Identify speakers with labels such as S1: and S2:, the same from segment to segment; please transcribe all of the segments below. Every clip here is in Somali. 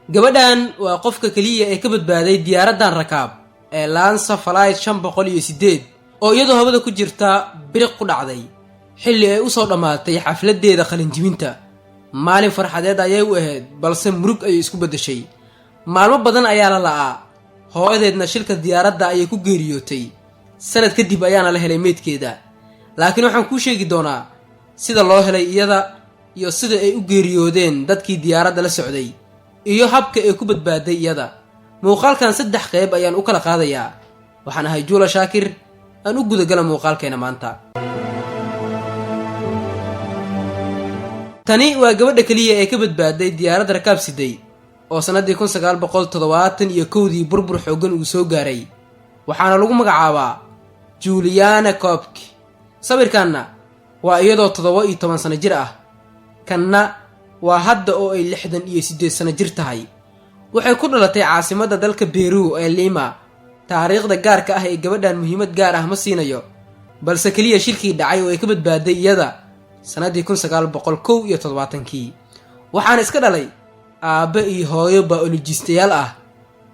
S1: Gabadhan waa qofka keliya ee ka badbaaday diyaaraddan rakaab ee Lansa Flight 508 oo iyadoo hawada ku jirta biriq ku dhacday xilli ay u soo dhammaatay xafladdeeda qalinjibinta. Maalin farxadeed ayay u ahayd, balse murug ayay isku beddeshay. Maalmo badan ayaa la la'aa, hooyadeedna shilka diyaaradda ayay ku geeriyootay. Sanad kadib ayaana la helay meydkeeda, laakiin waxaan kuu sheegi doonaa sida loo helay iyada iyo sida ay u geeriyoodeen dadkii diyaaradda la socday iyo habka ay ku badbaaday iyada. Muuqaalkan saddex qayb ayaan u kala qaadayaa. Waxaan ahay Juula Shaakir. Aan u gudagala muuqaalkeena maanta. Tani waa gabadha keliya ee ka badbaaday diyaaradda rakaab siday oo sannaddii 1971-dii burbur xooggan uu soo gaaray, waxaana lagu magacaabaa Juliana Koepke. Sawirkanna waa iyadoo 17 sano jir ah, kanna waa hadda oo ay 68 sano jir tahay. Waxay ku dhalatay caasimadda dalka Beru ee Lima. Taariikhda gaarka ah ee gabadhan muhiimad gaar ah ma siinayo, balse keliya shilkii dhacay oo ay ka badbaaday iyada sannaddii 1971-kii. Waxaana iska dhalay aabbe iyo hooyo baolojistayaal ah.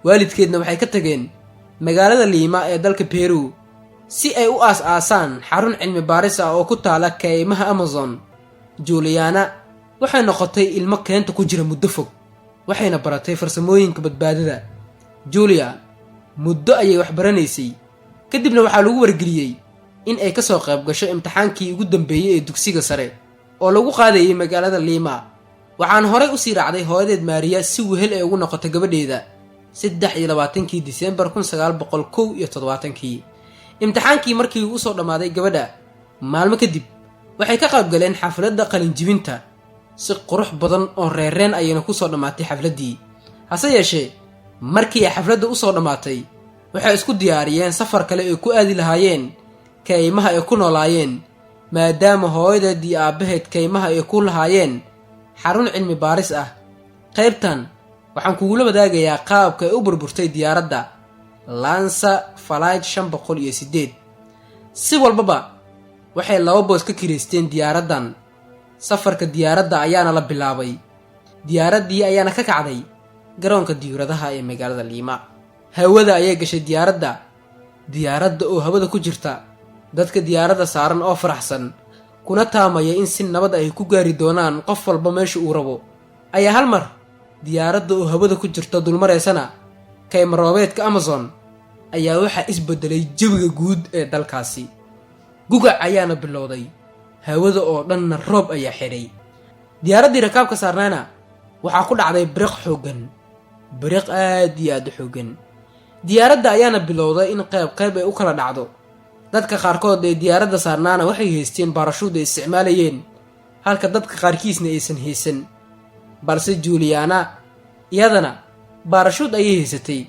S1: Waalidkeedna waxay ka tageen magaalada Liima ee dalka Peru si ay u aas-aasaan xarun cilmi baaris ah oo ku taala kaymaha Amazon. Juliana waxay noqotay ilmo keenta ku jira muddo fog, waxayna baratay farsamooyinka badbaadada. Julia muddo ayay wax baranaysay, kadibna waxaa lagu wargeliyey in ay kasoo qayb gasho imtixaankii ugu dambeeyey ee dugsiga sare oo lagu qaadayay magaalada Liima. Waxaan horay usii raacday hooyadeed Maariya si wehel ay ugu noqoto gabadheeda. 23-kii Disembar 1971-kii, imtixaankii markii uu usoo dhammaaday gabadha, maalmo kadib waxay ka qayb galeen xafladda qalinjibinta. Si qurux badan oo reereen ayayna kusoo dhammaatay xafladdii. Hase yeeshee, markii ay xafladda usoo dhammaatay, waxay isku diyaariyeen safar kale ay ku aadi lahaayeen kaymaha ay ku noolaayeen, maadaama hooyadeed iyo aabbaheed kaymaha ay ku lahaayeen xarun cilmi baaris ah. Qaybtan waxaan kugula wadaagayaa qaabka ay u burburtay diyaaradda Lansa Flight 508. Si walbaba, waxay laba boos ka kiraysteen diyaaraddan. Safarka diyaaradda ayaana la bilaabay. Diyaaraddii ayaana ka kacday garoonka diyuuradaha ee magaalada Liima. Hawada ayay gashay diyaaradda. Diyaaradda oo hawada ku jirta, dadka diyaaradda saaran oo faraxsan kuna taamaya in si nabad ay ku gaari doonaan qof walba meesha uu rabo, ayaa hal mar diyaaradda oo hawada ku jirta dulmaraysana kaymaroobeedka Amazon ayaa waxaa isbedelay jawiga guud ee dalkaasi. Gugac ayaana bilowday, hawada oo dhanna roob ayaa xidhay. Diyaaraddii rakaabka saarnaana waxaa ku dhacday biriq xooggan, biriq aad iyo aad u xooggan. Diyaaradda ayaana bilowday in qayb qayb ay u kala dhacdo. Dadka qaarkood ee diyaaradda saarnaana waxay haysteen baarashuud ay isticmaalayeen, halka dadka qaarkiisna aysan haysan. Balse Juliana iyadana baarashuud ayay haysatay,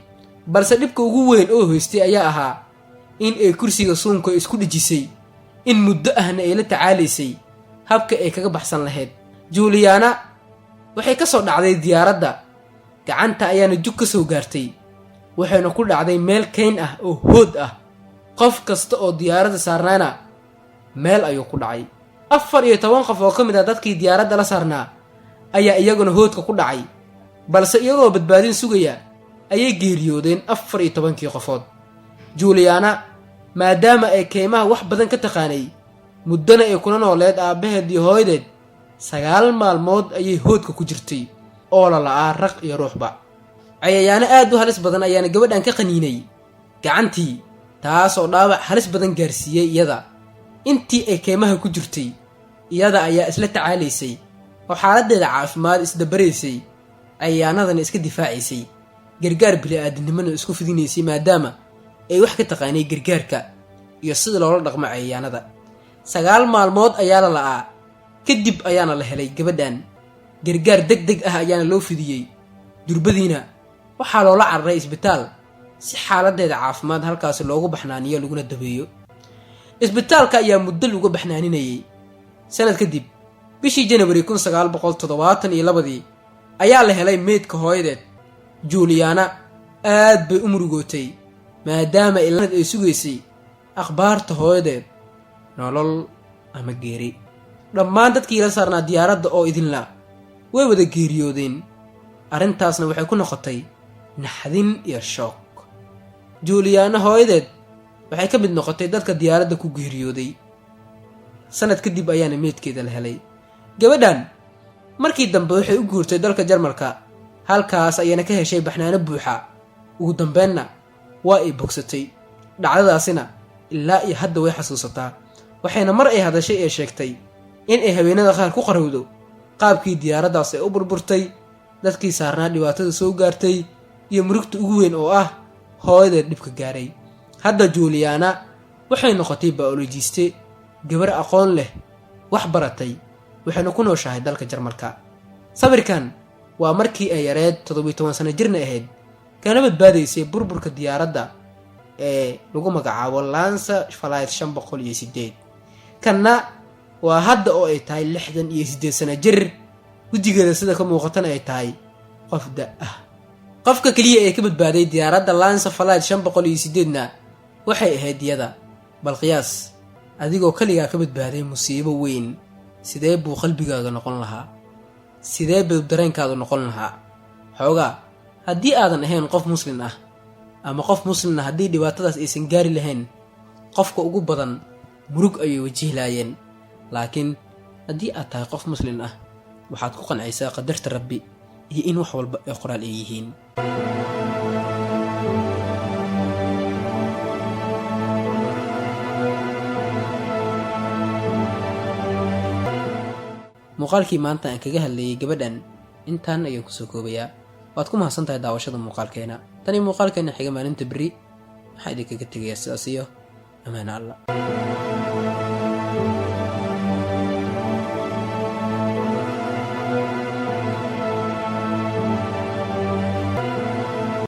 S1: balse dhibka ugu weyn oo haystay ayaa ahaa in ay kursiga suunka isku dhejisay, in muddo ahna ay la tacaalaysay habka ay kaga baxsan lahayd. Juliana waxay ka soo dhacday diyaaradda, gacanta ayaana jug ka soo gaartay, waxayna ku dhacday meel kayn ah oo hood ah. Qof kasta oo diyaaradda saarnaana meel ayuu ku dhacay. 14 qof oo ka mid ah dadkii diyaaradda la saarnaa ayaa iyaguna hoodka ku dhacay, balse iyagoo badbaadin sugaya ayay geeriyoodeen 14-kii qofood. Juliana, maadaama ay kaymaha wax badan ka taqaanay, muddona ay kula nooleed aabbaheed iyo hooyadeed, 9 maalmood ayay hoodka ku jirtay oo la la'aa raq iyo ruuxba. Cayayaano aad u halis badan ayaana gabadhan ka qaniinay gacantii, taasoo dhaawac halis badan gaarsiiyey iyada. Intii ay kaymaha ku jirtay, iyada ayaa isla tacaalaysay oo xaaladdeeda caafimaad isdabaraysay, cayayaanadana iska difaacaysay, gargaar bili-aadamnimona isku fidinaysay, maadaama ay wax ka taqaanay gargaarka iyo sida loola dhaqmo cayayaanada. 9 maalmood ayaa la la'aa, kadib ayaana la helay gabadhan. Gargaar deg deg ah ayaana loo fidiyey. Durbadiina waxaa loola cararay isbitaal si xaaladdeeda caafimaad halkaasi loogu baxnaaniyo laguna dabeeyo. Isbitaalka ayaa muddo lagu baxnaaninayay. Sanad kadib, bishii Janawari 1972-dii, ayaa la helay meydka hooyadeed. Juliana aad bay u murugootay, maadaama ilad ay sugaysay akhbaarta hooyadeed, nolol ama geeri. Dhammaan dadkii la saarnaa diyaaradda oo idinla way wada geeriyoodeen. Arrintaasna waxay ku noqotay naxdin iyo shoog. Juliyaano hooyadeed waxay ka mid noqotay dadka diyaaradda ku geeriyooday. Sanad kadib ayaana meedkeeda la helay. Gabadhan markii dambe waxay u guurtay dalka Jarmalka, halkaas ayayna ka heshay baxnaano buuxa. Ugu dambeenna waa ay bogsatay. Dhacdadaasina ilaa iyo hadda way xasuusataa, waxayna mar ay hadashay ee sheegtay in ay haweenada qaar ku qarowdo qaabkii diyaaraddaas ay u burburtay, dadkii saarnaa dhibaatada soo gaartay, iyo murugta ugu weyn oo ah hooyadeed dhibka gaaray. Hadda Juliyaana waxay noqotay biologist, gabar aqoon leh, wax baratay, waxayna ku nooshahay dalka Jarmalka. Sawirkan waa markii ay yareed, 17 sano jirna ahayd, kana badbaadaysay burburka diyaaradda ee lagu magacaabo Lansa Flight 508. Kanna waa hadda oo ay tahay 68 sano jir, wejigeeda sida ka muuqatana ay tahay qof da ah. Qofka keliya ee ka badbaaday diyaaradda Lansa Flight 508-na waxay ahayd iyada. Bal qiyaas adigoo keligaa ka badbaaday musiibo weyn, sidee buu qalbigaaga noqon lahaa? Sidee buu dareenkaadu noqon lahaa? Xoogaa haddii aadan ahayn qof Muslin ah ama qof Muslimna, haddii dhibaatadaas aysan gaari lahayn, qofka ugu badan murug ayay wajihlaayeen. Laakiin haddii aad tahay qof Muslin ah, waxaad ku qancaysaa qadarta Rabbi iyo in wax walba ay qoraal ay yihiin. Muuqaalkii maanta aan kaga hadlayay gabadhan intaan ayaan kusoo koobayaa. Waad ku mahadsan tahay daawashada muuqaalkeena. Tani muuqaalkeena xiga maalinta berri waxaa idinkaga tegayaa sidaas iyo ammaano Alla.